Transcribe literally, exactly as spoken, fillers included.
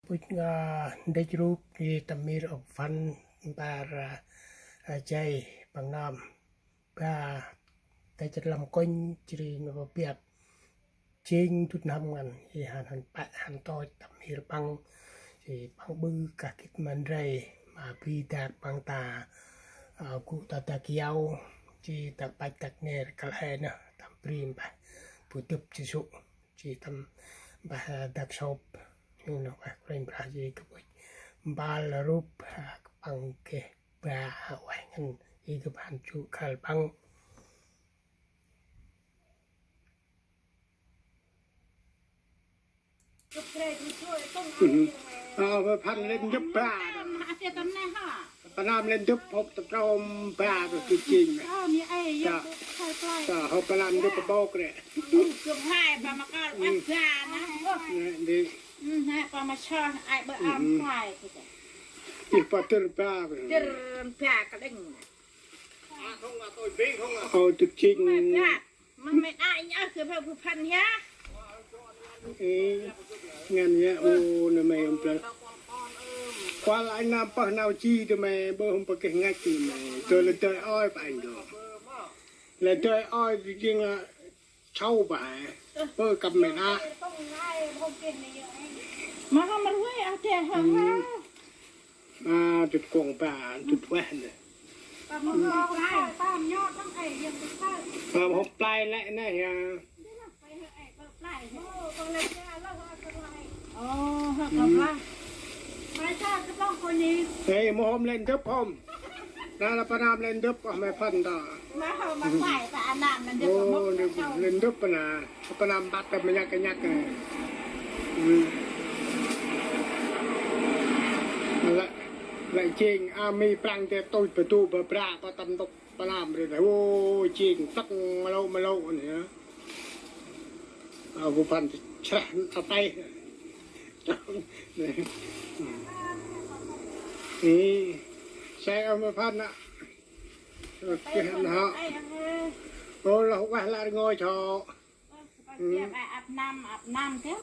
Ŭch nga ndăch rup ri tâm mir ôk phan mpar, a, a, jay păng nơm. Ba ta chật lăm kônh jri nô biăp. Jêng dŭt n'hâm ngăn, i hăn hăn pă hăn tôch tâm mir păng. Jri păng ƀư kah gĭt ma ndray, ma bri dak păng ta, a, gŭ ta dak yau, jri dak pach dak ner kăl e nơh, tâm bri mpeh bu dŭp Yêsu. Jri tâm mpeh, a, dak sop, nô ueh Kôranh Brah jri gâp ŭch mpal rup, a, păng geh ba, a, ueh ngăn, i gâp hăn jŭ khăl păng. Ơ, phăn lĕ ndŭp ba. Pă năm lĕ ndŭp hôp ta trôm ba tu tu jêng. Sa, sa hôp pă năm ndŭp ba bôk rê. Nê, ndê. Ih pa târ ba. Ơ, tu jêng. Mah mẹ ai nhớ kơ phao bu phan ya. Ê, ngăn ya, ô, nơ mê hôm plơ. Kual anh năm pah nau chi tơ mê, bơ hôm pah keh ngach tơ mê. Tơ lơ tơi oi pah anh đô. Lơ tơi oi tơ jêng lơ chau pah. Bơ kăp mê na. Mah hôm rui ah tê ha. Hmm. A, dŭt kông ba, dŭt ueh nê. Ba mhôm play lĕ nê ya. Ê, mâu hôm lĕ ndŭp hôm. Na la pă năm lĕ ndŭp, oh, mê phăn ta. Ô, lĕ ndŭp na. Pă năm băt ta mê nhăk nhăk nê. Lĕ, lĕ jêng, a, mi prăng tê tôch bơ du bơ bra, pă tâm ntŭk pă năm rê. Ô, jêng, tâk ma lôk ma lôk nê. A, bu phan sreh ta teh. Ê, sai, a, mê phăn na. Keh na. Ô, lôh ueh lĕ rngôch hŏ. Ăp năm, ăp năm tê.